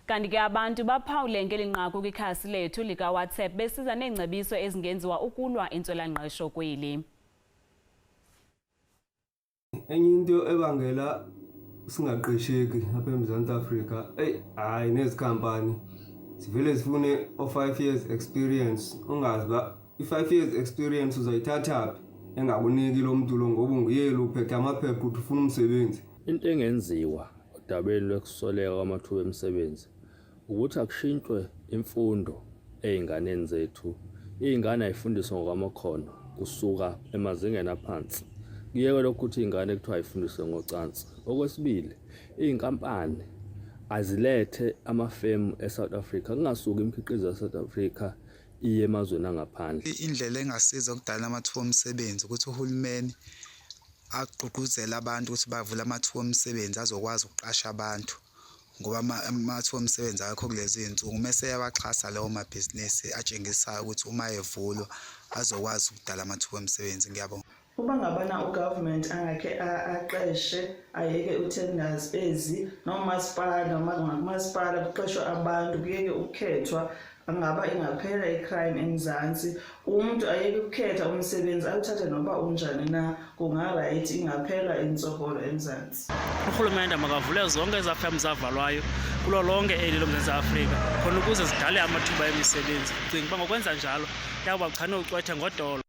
Kanti ke abantu baphawule ngeli nqaku kwikhasi lethu likaWhatsApp besiza neengcebiso ezingenziwa ukulwa intswelangqesho kweli. Enye into ebangela singaqesheki apha eMzantsi Afrika, eyi hayi nezikhampani zivele zifune o-5 years experience, ungazi uba i-5 years experience uzayithatha phi engakuniki lo mntu lo ngoba unguyeli uphethe amaphepha uthi ufuna umsebenzi. Into engenziwa odabeni lwekusweleka kwamathuba emisebenzi ukuthi akushintshwe imfundo ey'nganeni zethu. Iy'ngane ayifundiswe ngokwamakhono kusuka emazingeni aphansi. Kuyeke lokhu ukuthi iy'ngane kuthiwa ayifundiswe ngocansi. Okwesibili, iy'nkampani azilethe amafemu e-South Africa, kungasuki imikhiqizo ya-South Africa iye emazweni angaphandle. Indlela engasiza ukudala amathuba omsebenzi ukuthi uhulumeni agqugquzele abantu ukuthi bavule amathuba omsebenzi azokwazi ukuqasha abantu ngoba amathuba omsebenzi akekho kulezi zinsuku. Mese eyawaxhasa lawo mabhizinisi atshengisayo ukuthi uma evulwa azokwazi ukudala amathuba omsebenzi. Ngiyabonga. Uba ngabana ugovernment angakhe aqeshe ayeke u-tenders ezi nomasipala noma ngakumasipala kuqeshwe abantu kuyeke ukukhethwa angaba ingaphela i-crime eMzansi. Umntu ayeke ukukhetha umsebenzi awuthathe noba unjani na, kungarayithi ingaphela intsokolo eMzansi. Urhulumente makavule zonke ezaa fem zavalwayo kulo lonke eli loMzantsi Afrika khona ukuze zidale amathuba emisebenzi. Ndicinga uba ngokwenza njalo yawubachane ucwethe ngodolo.